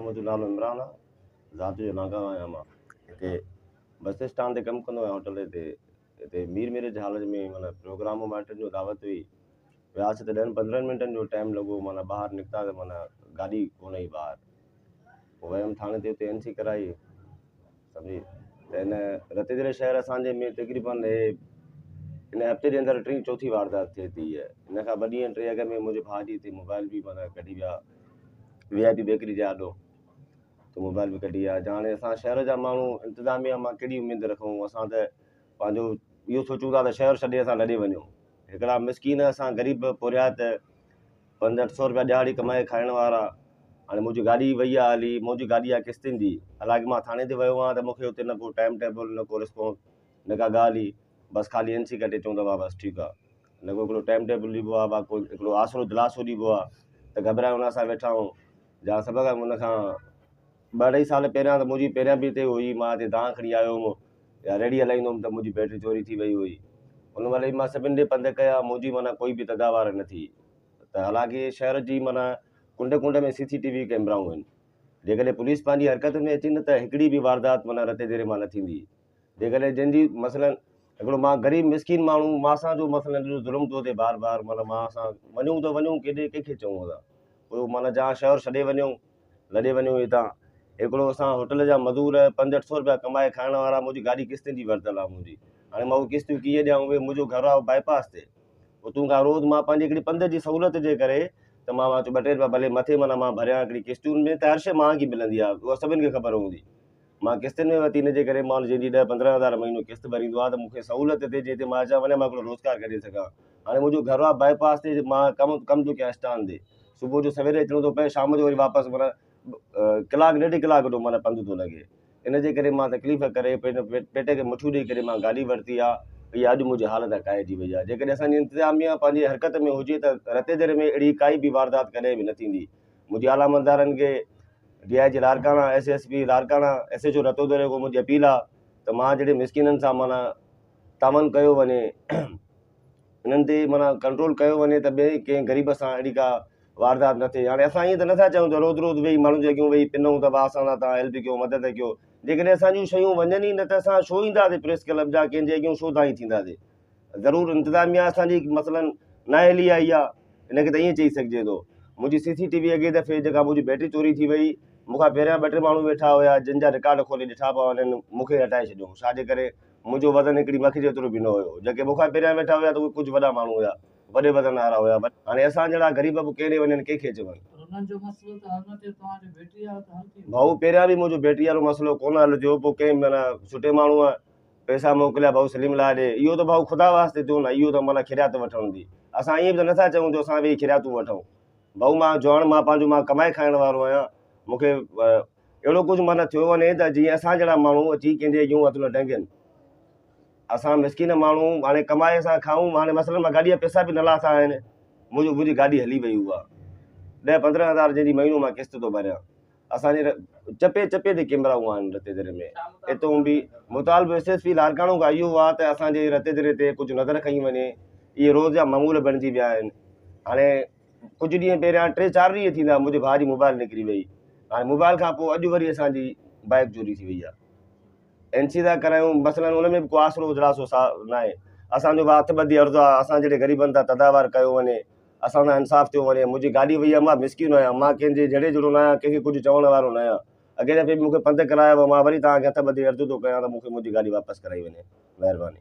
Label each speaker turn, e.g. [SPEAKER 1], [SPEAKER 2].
[SPEAKER 1] منهنجو نالو عمران آ ذات جو لانگاهه آهيان مان هتي بس اسٽانڊ تي ڪم ڪندو آهيان هوٽل تي هتي مير ميرج هال ۾ معنيٰ پروگرام هو مائٽن جو دعوت هئي وياسين ته ڏهن پندرهن منٽن جو ٽائيم لڳو معنيٰ ٻاهر نڪتا ته معنيٰ گاڏي ڪونه هئي ٻاهر پوء ويم ٿاڻي تي اتي اين سي ڪرائي سمجهي ته هن رتيديري شهر اسانجي ۾ تقريبن هي هن هفتي جي اندر ٽين چوٿين واردات ٿئي ٿي هيء هن کان ٻه ڏينهن ٽي اڳ ۾ منهنجي ڀاء جي هتي موبائل به معنيٰ ڪڍي ويا وي آء پي بيڪري جي آڏو ته موبائل به ڪڍي ويا جا هاڻي اسان شهر جا ماڻهو انتظاميا مان ڪهڙي اميد رکون اسان ته پنهنجو اهو سوچون ٿا ته شهر ڇڏي اسان لڏي وڃون هڪڙا مسڪين اسان غريب پورهيات پنج اٺ سو روپيا ڏهاڙي ڪمائي کائڻ وارا هاڻي منهنجي گاڏي وئي آهي هلي منهنجي گاڏي آهي قسطن جي حالانڪه مان ٿاڻي تي ويو آهيان ته مونکي اتي نه ڪو ٽائيم ٽيبل نه ڪو رسپانس نه ڪا ڳالهه ئي بس خالي اين سي ڪٽي چون ٿا بس ٺيڪ آهي نه ڪو هڪڙو ٽائيم ٽيبل ڏبو آهي با ڪو هڪڙو آسرو دلاسو ڏبو آهي ته گهٻرايو نه اسان ويٺا آهيون جا سڀ کان ان کان ٻه اڍائي سال پهريان ته منهنجي پهريان به هتي هئي مان هتي دانهن کڻي آيو هوم يا ريڙهي هلائيندو هوم ته منهنجي بيٽري چوري ٿي وئي هئي ان مهل به مان سڀني ڏي پنڌ ڪيا منهنجي معنيٰ ڪوئي به تداوار نه ٿي ته حالانڪه شهر جي معنيٰ ڪنڊ ڪنڊ ۾ سي سي ٽي وي ڪئميرائون آهن جيڪڏهن پوليس پنهنجي حرڪت ۾ اچي نه ته هڪڙي به واردات معنيٰ رتي ديري مان نه ٿيندي جيڪڏهن جنهن جي مثلاً هڪڙو مان غريب مسڪين ماڻهو مان سان جو مثلاً ايڏو ظلم ٿو ٿئي بار بار معنيٰ مان سان وڃون ته وڃون ڪيڏي ڪنهن کي چئون اسان پوء معنيٰ جا شهر ڇڏي وڃون لڏي وڃون هتان هڪڙو اسان هوٽل جا مزور پنج اٺ سو روپيا ڪمائي کائڻ وارا منهنجي گاڏي قسطن جي ورتل آهي منهنجي هاڻي مان اهي قسطيون ڪيئن ڏيان اهي منهنجو گهر آهي باء پاس تي اتون کان روز مان پنهنجي هڪڙي پنڌ جي سهولت جي ڪري ته مان چيو ٻه ٽي روپيا ڀلي مٿي معنيٰ مان ڀريان هڪڙي قسطيون ۾ ته هر شيء مهانگي ملندي آهي اها سڀني کي خبر هوندي مان قسطن ۾ ورتي ان جي ڪري مان جنهن جي ڏهه پندرهن هزار مهينو قسط ڀريندو آهيان ته مون کي سهولت ٿئي جنهن تي مان اچان وڃان مان هڪڙو روزگار ڪڍي سگهان هاڻي منهنجو گهر آهي باء پاس تي مان ڪم ڪم ٿو ڪيان اسٽان تي صبح جو سويري اچڻو ٿو پئي شام جو وري واپس معنيٰ ڪلاڪ ڏيڍ ڪلاڪ جو معنيٰ پنڌ ٿو لڳي ان جي ڪري مان تڪليف ڪري پيٽ کي مٺيون ڏئي ڪري مان گاڏي ورتي آهي اها اڄ منهنجي حالت ڪائجي وئي آهي جيڪڏهن اسان جي انتظاميا پنهنجي حرڪت ۾ هجي ته رتيديري ۾ اهڙي ڪائي به واردات ڪڏهن به نه ٿيندي منهنجي اعليٰ عملدارن کي D I G Larkana S S P Larkana S H O Ratodero کان منهنجي اپيل آ ته مان جهڙي مسڪينن سان معنيٰ تعاون ڪيو وڃي انهن تي معنيٰ ڪنٽرول ڪيو وڃي ته ٻئي ڪنهن غريب سان اهڙي ڪا واردات نه ٿئي هاڻي اسان ائين ته نٿا چاهيون ته روز روز ويهي ماڻهن جي اڳيون ويهي پنون ته ڀاء اسان سان توهان هيلپ ڪيو مدد ڪيو جيڪڏهن اسان جون شيون وڃن ئي نه ته اسان ڇو اينداسين پريس ڪلب جا ڪنهن جي اڳيون ڇو دانهين ٿينداسين ضرور انتظاميا اسان جي مثلا نااهلي آئي آ ان کي ته ائين چئي سگهجي ٿو منهنجي سي سي ٽي وي اڳي دفعي جيڪا منهنجي بيٽري چوري ٿي وئي مون کان پهريان ٻه ٽي ماڻهو ويٺا هيا جن جا رڪارڊ کولي ڏٺا پيا وڃن مون کي هٽائي ڇڏيو ڇا جي ڪري منهنجو وزن هڪڙي مک جيترو به نه هيو جيڪي مون کان پهريان ويٺا هيا ته اهي ڪجهه وڏا ماڻهو هيا وڏي وزن وارا هيا هاڻي اسان جهڙا غريب به ڪيڏي وڃن ڪنهن کي چون.
[SPEAKER 2] پر انهن جو مسئلو ته حل نه ٿيو توهان جو بيٽري وارو ته حل ٿي ويو.
[SPEAKER 1] ڀائو پهريان به منهنجو بيٽري وارو مسئلو ڪونه حل ٿيو پوء ڪنهن معنيٰ سٺي ماڻهوء پئسا موڪليا ڀائو سليم لاء ڏي اهو ته ڀائو خدا واسطي ٿيو نه اهو ته معنيٰ خيرات وٺڻ the اسان ائين به ته نٿا چئون جو اسان ويهي خيراتون وٺون ڀائو مان جوان مان پنهنجو مان ڪمائي کائڻ وارو آهيان مون کي اهڙو ڪجهه معنيٰ ٿيو وڃي ته جيئن اسان جهڙا ماڻهو اچي ڪنهن جي اڳيون هٿ نه ٽنگين اسان مسڪين ماڻهو هاڻي ڪمائي اسان کائون هاڻي مثلاً مان گاڏي جا پئسا به نه لاٿا آهن منهنجو منهنجي گاڏي هلي وئي اها ڏهه پندرهن هزار جنهن جي مهينو مان قسط ٿو ڀريان اسان جي چپي چپي تي ڪيمرائون آهن رتيدري ۾ اتون به مطالبو ايس ايس پي لاڙڪاڻو کان اهو آهي ته اسان جي رتيدري تي ڪجهه نظر کنئي وڃي اهي روز جا معمول بڻجي ويا آهن هاڻي ڪجهه ڏينهن پهريان ٽي چار ڏينهن ٿيندا منهنجي ڀاء جي موبائل نڪري وئي هاڻي موبائل کان پوء اڄ وري اسان جي بائڪ چوري ٿي وئي آهي اين سي ٿا ڪرايون مثلاً ان ۾ به ڪو آسرو دلاسو سا ناهي اسان جو به هٿ ٻڌي عرض آهي اسان جهڙي غريبن تان تداوار ڪيو وڃي اسان سان انصاف ٿيو وڃي منهنجي گاڏي وئي آهي مان مسڪين آهيان مان ڪنهن جي جهڙي جهڙو نه آهيان ڪنهن کي ڪجهه چوڻ وارو نه آهيان اڳئين دفعي به مون کي پنڌ ڪرايو ويو مان وري توهان کي هٿ ٻڌي عرض ٿو ڪيان ته مون کي منهنجي گاڏي واپس ڪرائي وڃي مهرباني.